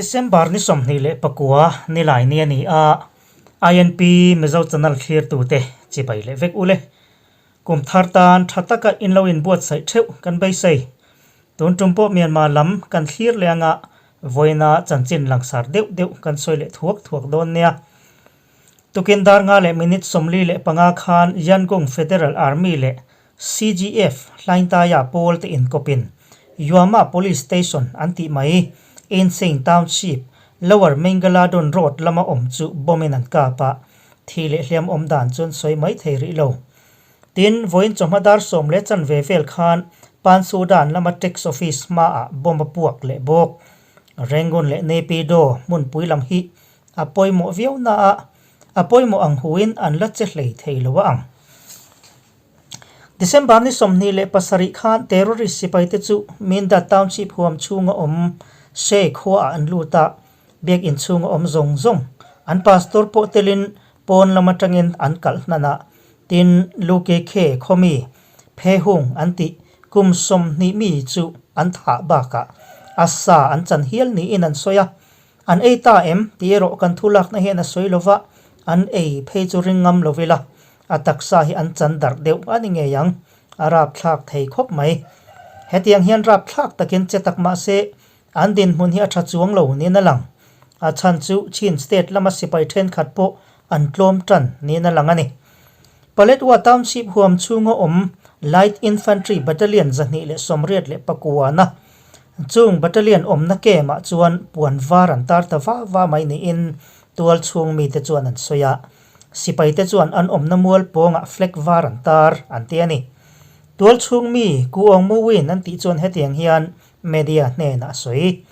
December ni 29 nilai ni a ni a, INP Mizo Channel thlirtute chibai leh vek ule. Kum thar tan tha taka in lo inbuatsaih theuh kan beisei. Tun tum pawh Myanmar lam kan thlir leh anga vawiina chanchin langsar deuh deuh kan sawi leh thuak thuak dawn nia. Tukin dar nga leh minute 45 khan Yangon Federal Army leh CGF Hlaintaya pawl te inkawpin Yuama Police Station an tih mai Insein Township, Lower Mingaladon Road lama awm chu bomb in an kap a, thi leh hliam awm dan chu an sawi mai thei rih lo. Tin, vawiin chawhma dar sawm leh chanve vel khan Pansudan lama Tax Office hmaah bomb a puak leh bawk. Rangoon leh Naypyidaw hmunpui lam hi a pawimawh viau na a, a pawimawh ang huin an la che hlei thei lo a ang. December ni 27 khan terrorist sipaite chu Mindat Township huam chhunga awm She khuaah an lut a, biakinn chhunga awm zawng zawng an pastor pawh telin pawn lam atangin an kalh hnan a, tin Luke Khe khawmi Phe Hung an tih kum 20 mi chu an thah bakah a sa an chan hial niin an sawi a. An ei ta em tih erawh kan thu lakna hian a sawi lova, an ei phei chu ring ngam lo ila, a taksa hi an chan darh deuh a ni ngei ang, a rapthlak thei khawp mai. Hetiang hian rapthlak takin che tak mah se, an dinhmun hi a tha chuang lo niin a lang. A chhan chu Chin state lama sipai thenkhat pawh an tlawm tan niin a lang a ni. Paletwa Township huam chhunga awm Light Infantry Battalion 289-na Chung battalion awmna camp-ah chuan puan var an tar ta va va mai niin tual chhung mite chuan an sawi a. Sipaite chuan an awmna mual pawngah flag var an tar an ti a ni. Tual chhung mi Ku Aung Mu Win an tih chuan hetiang hian media hnenah a sawi.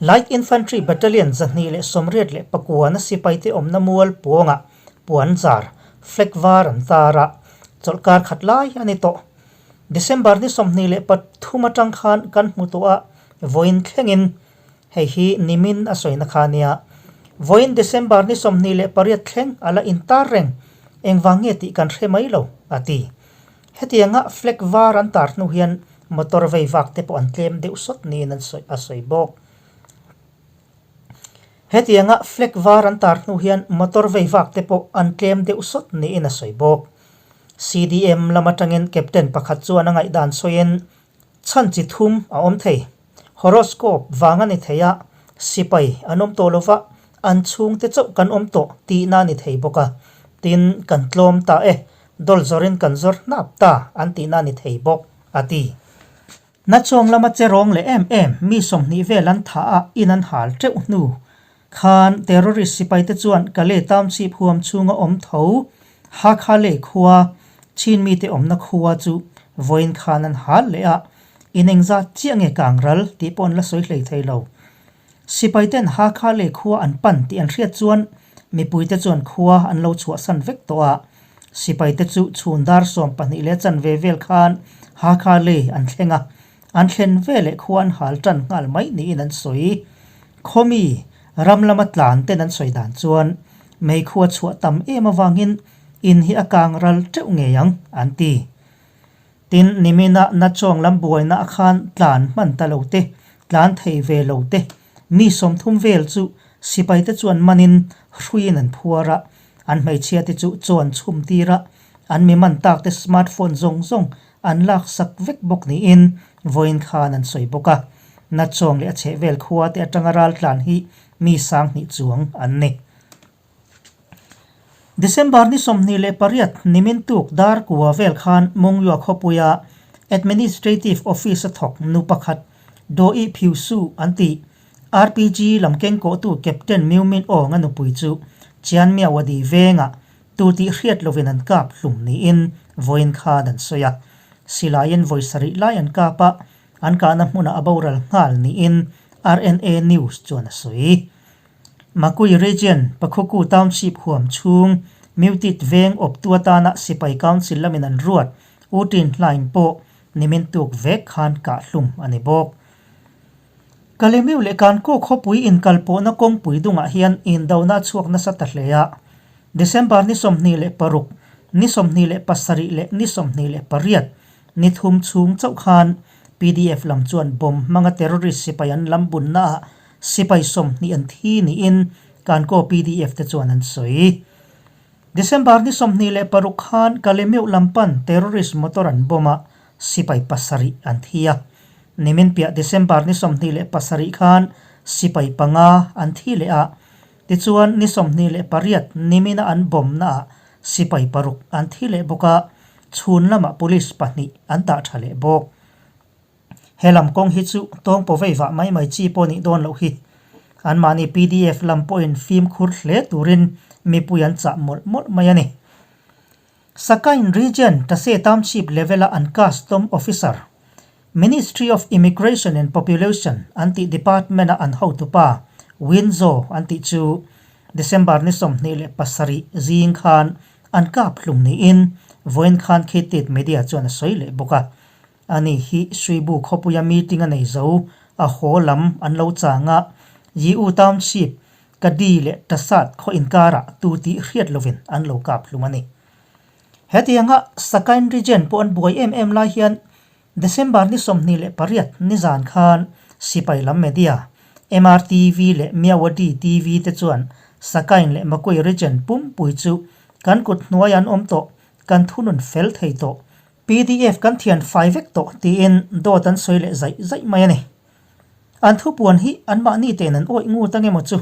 Light Infantry Battalion 289-na sipaite awmna mual pawngah puan zar, flag var an tar a, chawlhkar khat lai a ni tawh. December ni 23 atang khan kan hmu tawh a, vawiin thlengin hei hi nimin a sawina kha nia. Vawiin December ni 28 thleng a la intar reng, engvang nge tih kan hre mai lo, a ti. Hetianga flag var an tar hnu hian motor vei vak te pawh an tlem deuh sawt niin an sawi a sawi bawk. Hetianga flag var an tar hnu hian motor vei vak te pawh an tlem deuh sawt niin a sawi bawk. CDM lam atangin Captain pakhat chuan a ngaihdan sawiin chhan chi thum a awm thei. Horoscope vang a ni thei a, sipai an awm tawh lova, an chhungte chauh kan awm tawh tihna a ni thei bawk a. Tin, kan tlawm ta e, dawl zawrin kan zawr hnap ta an tihna a ni thei bawk, a ti. Nachawng lama che rawng leh em em mi 20 vel an thah a, in an hal teuh hnu khan terrorist sipaite chuan Kalay Township huam chhunga awm tho Hakha lei khua, Chin mite awmna khua chu vawiin khan an hal leh a, in engzat chiah nge kang ral tih pawh an la sawi hlei thei lo. Sipaiten Hakha lei khua an pan tih an hriat chuan mipuite chuan khua an lo chhuahsan vek tawh a, Sipaite chu chhun dar 12 leh chanve vel khan Hakha lei an thleng a, an thlen veleh khua an hal tan nghal mai niin an sawi. Khawmi ram lama tlan ten an sawi dan chuan mei khua chhuah tam em avangin in hi a kang ral teuh ngei ang, an ti. Tin, nimina Nachawng lam buaina a khan tlan hman ta lo te, tlan thei ve lo te, mi 30 vel chu sipaite chuan manin hruiin an phuar a, an hmeichhia te chu chaw an chhum tir a, an mi man tak te smartphone zawng zawng an lak sak vek bawk niin vawiin khan an sawi bawk a. Nachawng leh a chhehvel khua te atanga ral tlan hi mi 2000 chuang an ni. December ni 28 nimin tuk dar kua vel khan Mongyua khawpuia Administrative Office a thawk nu pakhat Doih Phiu Su an tih RPG lam keng kawhtu Captain Miu Min Aung a nupui chu Chian Miawadi vengah tu tih hriat lovin an kap hlum niin vawiin khan an sawi a. Silaiin vawi sarih lai an kap a, an kahna hmunah a boral nghal niin RNA News chuan a sawi. Makui Region, Pakhuku Township huam chhung, Mutit veng awptu atana Sipai Council lamin an ruat U Tin Hlaing pawh nimin tuk vek khan kah hlum a ni bawk. Kalemiu leh Kankaw khawpui inkalpawhna kawngpui dungah hian indona a chhuak nasa ta hle a. December ni 26, ni 27 leh ni 28 ni thum chhung chauh khan PDF lam chuan bomb hmanga terrorist sipai an lam bunnaah. sipai 20 an thi niin Kankaw pdf te chuan an sawi. December ni 26 khan Kalemeuh lam pan terrorist motor an bomb a, sipai pasarih an thi a. Nimin piah December ni 27 khan sipai panga an thi leh a, tichuan ni 28 nimina an bomb naah sipai paruk an thi leh bawk a, chhun lamah police pahnih an tah tha leh bawk. He lam kawng hi chu tawng paw vei vah mai mai chi pawh nih dawn loh hi. Anmahni pdf lam pawhin fimkhur hle turin mipui an chah mawlh mawlh mai a ni. Sakain Region Tase Township level-a an Custom Officer, Ministry of Immigration and Population an tih department-a an hotupa Winzo an tih chu December ni 27 zing khan an kap hlum niin vawiin khan Khitit Media chuan a sawi leh bawk a. Ani hi Suibu khawpuia meeting a nei zo, a haw lam an lo chang a, Yiu Township, Kadi leh Tasat khaw inkarah tu tih hriat lovin an lo kap hlum a ni. Hetianga Sakain Region pawh an buai em em lai hian December ni 28 nizan khan sipai lam media, MRTV leh Myawaddy TV te chuan Sakain leh Makui Region pumpui chu kan kut hnuai an awm tawh, kan thunun fel thei tawh Pdf kan thian fai vek tawh tiin dawt an sawi leh zaih zaih mai a ni. An thupuan hi anmahni te'n an awih ngut ang emaw chu?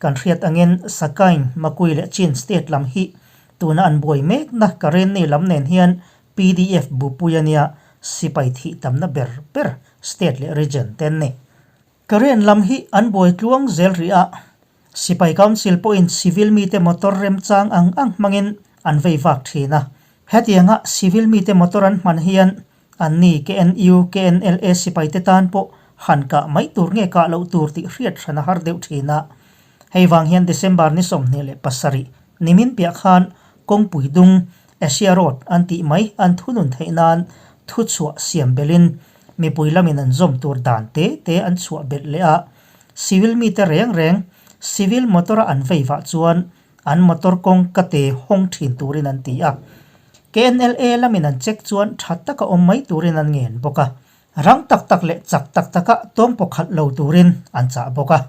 Kan hriat angin Sakaing, Makui leh Chin state lam hi tuna an buai mekna Karenni lam nen hian pdf bupui a nia sipai thih tamna ber ber state leh region te an ni. Karen lam hi an buai tluang zel rih a, Sipai Council pawhin civil mite motor remchang ang ang hmangin an vei vak thin a. Hetianga civil mite motor an hman hian anni KNU, KNLA sipaite tan pawh han kah mai tur nge kah loh tur tih hriat hran a har deuh thin a. Hei vang hian December ni 27 nimin piah khan kawngpui dung Asia Road an tih mai an thunun theih nan thuchhuah siam belhin mipui lamin an zawm tur dan te te an chhuah belh leh a. Civil mite reng reng civil motor a an vei vah chuan an motor kawng ka te hawng thin turin an ti a. KNLA lamin an check chuan tha taka awm mai turin an ngen bawk a. Rang tak tak leh chak tak taka tawng pawh khalh lo turin an chah bawk a.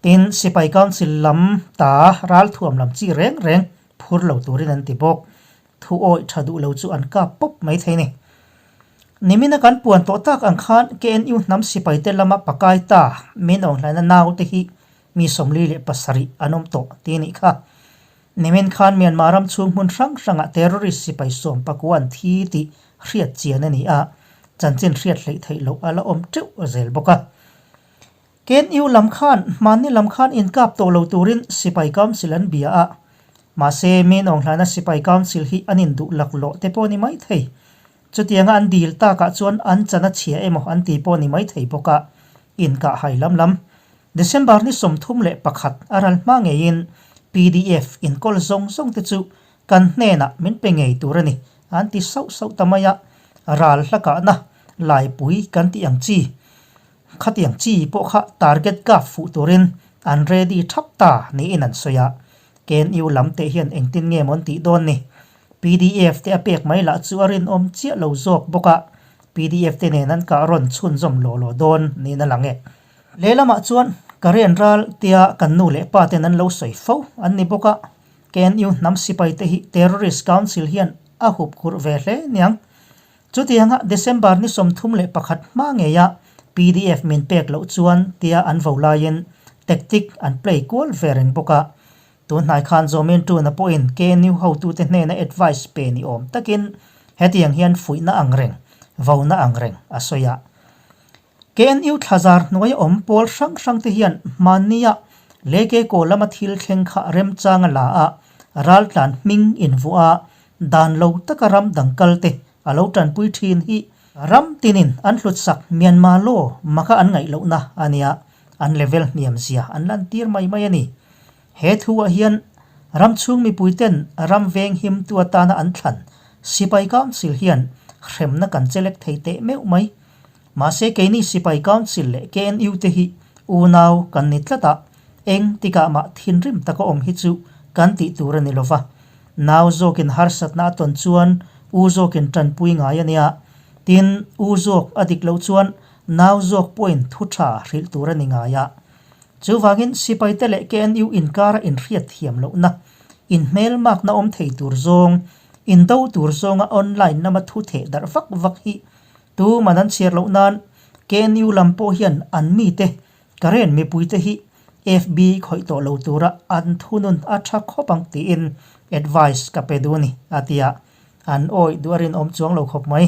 Tin, Sipai Council lam ta ralthuam lam chi reng reng phur lo turin an ti bawk. Thu awih tha duh lo chu an kap pawp mai thei ni. Nimina kan puan tawh tak ang khan KNU hnam sipaite lama pakai ta min awng hlaina naute hi mi 47 an awm tawh ti nih kha. Nimin khan Myanmar ram chhung hmun hrang hrangah terrorist sipai sawm pakua an thi tih hriat chian a ni a, chanchin hriat hleih theih loh a la awm teuh zel bawk a. KNU lam khan hmanni lam khan inkap tawh lo turin Sipai Council an bia a, mahse Min Aung Hlaina Sipai Council hi an induh laklawh te pawh a ni maithei. Chutianga an dil takah chuan an chan a chhia emaw an ti pawh a ni maithei bawk a, inkah hai lam lam. December ni 31 a ral hma ngeiin pdf inkawl zawng zawng te chu kan hnenah min pe ngei tur a ni an ti sauh sauh ta mai a, ral hlakahna laipui kan tih ang chi. Khatiang chi pawh kha target kap fuh turin an ready thap ta niin an sawi a, KNU lam te hian engtin nge maw an tih dawn ni? Pdf te a pek mai lah chu a rinawm chiah lo zawk bawk a, pdf te nen an kah rawn chhunzawm law law dawn niin a lang e. Lehlamah chuan Karen ral tia kan nu leh pa ten an lo sawi fo an ni bawk a, KNU hnam sipai te hi Terrorist Council hian a hup khurh ve hle niang. Chutianga December ni 31 hma ngeia pdf min pek loh chuan tia an vo laiin tactic an play kual ve reng bawk a. Tunhnai khan Zawmin Tuna pawhin KNU hotute hnena advice pe ni awm takin hetiang hian fuihna ang reng, vona ang reng a sawi a. KNU thlazar hnuaia awm pawl hrang hrang te hian hmannia Leke kaw lama thil thleng kha remchang a la a, raltlan hming invuah a, dan lo taka ram dang kal te a lo tanpui thin hi ram tinin an hlutsak Myanmar law maka an ngaih lohna a nia, an level hniam zia an lantir mai mai a ni. He thuah hian ram chhung mipui ten ram veng himtu atana an thlan Sipai Council hian hremna kan chelek thei teh meuh mai. Mahse keini Sipai Council leh KNU te hi unau kan ni tlat a, eng tikah mah thinrim taka awm hi chu kan tih tur a ni lova. Nau zawkin harsatna a tawn chuan u zawkin tanpui ngai a nia. Tin, u zawk a dik loh chuan nau zawk pawhin thu tha hrilh tur a ni ngai a. Chuvangin sipaite leh KNU inkara inhriat thiam lohna, inhmelmakna awm thei tur zawng, indo tur zawnga online lama thu theh darh vak vak hi tuman an chhiar loh nan KNU lam pawh hian an mite Karen mipuite hi FB khawih tawh lo tura an thunun a tha khawp ang tiin advice ka pe duh a ni, a ti a, an awih duh a rinawm chuang lo khawp mai.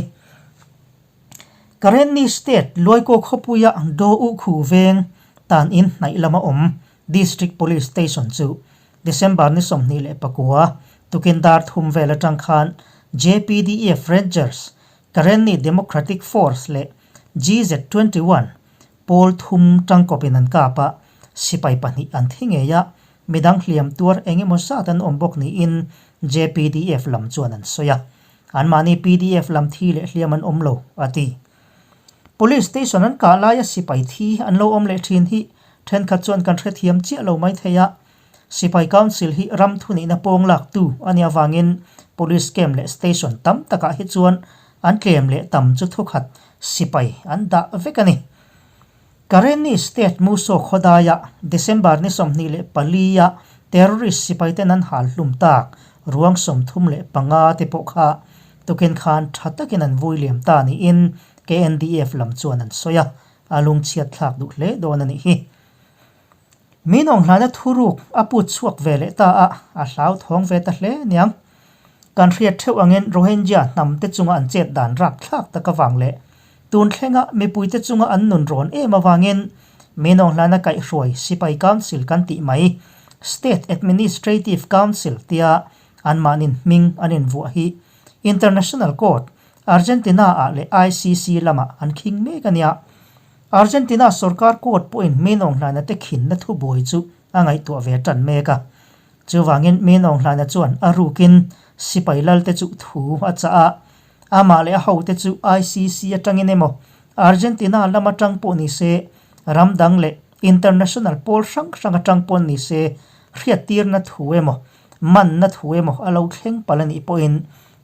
Karenni State Luaikaw khawpuia Do U Khu veng tan in hnaih lama awm District Police Station chu December ni 24 tukin dar thum vel atang khan JPDF Rangers, Karenni Democratic Force leh GZ 21 Pawl thum tangkawpin an kap a, sipai pahnih an thi ngei a, midang hliam tuar eng emaw zat an awm bawk niin JPDF lam chuan an sawi a. Anmahni PDF lam thi leh hliam an awm lo, a ti. Police station an kah laia sipai thi an lo awm leh thin hi thenkhat chuan kan hrethiam chiah lo mai thei a. Sipai Council hi ram thunihna pawng laktu a nih avangin Police camp leh station tam takah hi chuan an tlem leh tam chu thukhat sipai an dah vek a ni. Karenni State Muso khawdaia December ni 24 a terrorist sipaiten an hal hlum tak ruang 35 te pawh kha tukin khan tha takin an vui liam ta niin KNDF lam chuan an sawi a, a lungchhiat thlak duh hle dawn a nih hi. Min awnghlana thuruk a put chhuak ve leh ta a, a hlauthawng ve ta hle niang. Kan hriat theuh angin Rohingya hnam te chunga an chet dan rapthlak tak avang leh tun thlenga mipuite chunga an nun rawn em avangin Min awnghlana kaihhruai Sipai Council kan tih mai, State Administrative Council tia anmahnin hming an invuah hi International Court, Argentina ah leh ICC lamah an khing mek a nia. Argentina sorkar court pawhin Min Aung Hlaina te khinna thubuai chu a ngaihtuah ve tan mek a. Chuvangin Min Aung Hlaina chuan a rukin sipai lalte chu thu a chah a, amah leh a hote chu ICC atangin emaw Argentina lam atang pawh ni se, ram dang leh international pawl hrang hrang atang pawh ni se hriattirna thu emaw manna thu emaw a lo thleng palh a nih pawhin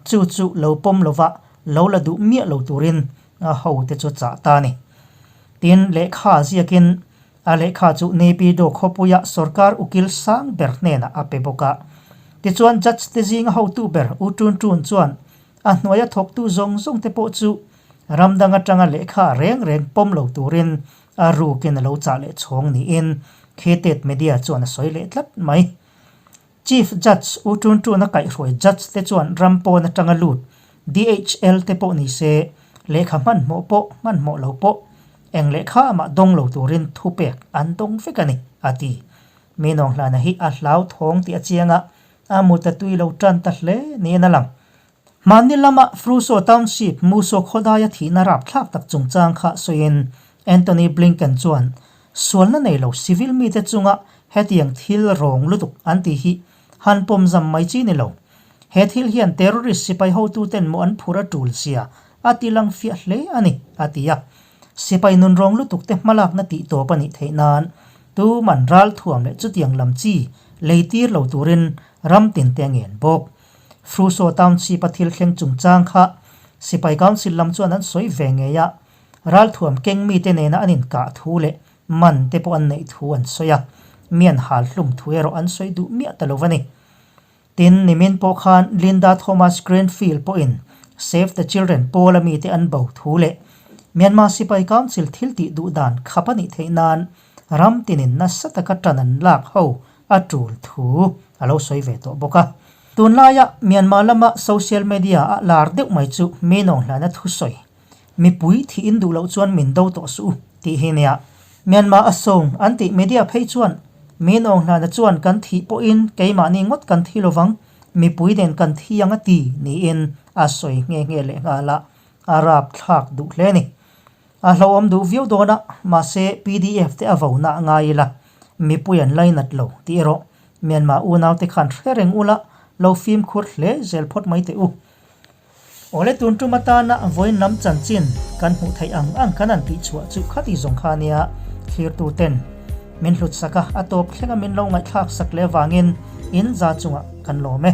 chu chu lo pawm lova lo la duh miah lo turin a hote chu chah ta a ni. Tin, lehkha ziakin a lehkha chu Naypyidaw khawpuia sorkar ukil sang ber hnenah a pe bawk a. Tichuan, judge te zinga hotu ber U Tun Tun chuan a hnuaia thawktu zawng zawng te pawh chu ram dang atanga lehkha reng reng pawm lo turin a rukin a lo chah leh chhawng niin Khetet Media chuan a sawi leh tlat mai. Chief Judge U Tun Tun a kaihhruai Judge te chuan ram pawn atanga lut DHL te pawh ni se, lehkha hmanhmawh pawh hmanhmawh lo pawh eng lehkha amah dawng lo turin thupek an dawng vek a ni, a ti. Mi nawnghlana hi a hlauthawng tih a chiang a, a mut a tui lo tan ta hle niin a lang. Hmanni lama Fruso Township Muso khawdaia thihna rapthlak tak chungchang kha sawiin Antony Blinken chuan sualna nei lo civil mite chunga hetiang thil rawng lutuk an tih hi han pawmzam mai chi ni lo. He thil hian terrorist sipai hotuten maw an phur a tul zia a ti lang fiah hle a ni, a ti a. Sipai nun rawng lutuk te hmalakna tih tawp a nih theih nan tuman ralthuam leh chutiang lam chi lei tir lo turin ram tinte a ngen bawk. Fruso Township-a thil thleng chungchang kha Sipai Council lam chuan an sawi ve ngei a, ralthuam keng mite nena an inkah thu leh man te pawh an neih thu an sawi a, mi an hal hlum thu erawh an sawi duh miah ta lo va ni. Tin, nimin pawh khan Linda Thomas Greenfield pawhin Save the Children pawla mite an bo thu leh Myanmar Sipai Council thil tih duh dan khap a nih theih nan ram tinin nasa taka tan an lak ho a tul thu a lo sawi ve tawh bawk a. Tunlaia Myanmar lama social media a lar deuh mai chu mi nawnghlana thusawi, Mipui thih in duh loh chuan min do tawh suh u tih hi nia. Myanmar a sawng an tih media phei chuan mi nawnghlana chuan kan thih pawhin keimahni ngawt kan thi lovang, mipui nen kan thi ang a ti niin a sawi nghe nghe lehnghal a, a rapthlak duh hle a ni. A hlauhawm duh viau dawn a, mahse pdf te a vo na ngai ila, mipui an lainat lo tih erawh Myanmar unaute khan hre reng ula, lo fimkhur hle zel phawt mai teh u. Awle tun tum atana vawiin lam chanchin kan hmuh theih ang ang kan han tih chhuah chu khati zawng kha nia thlirtu ten min hlut sak a, a tawp thlenga min lo ngaihthlak sak leh avangin in za chungah kan lawm e.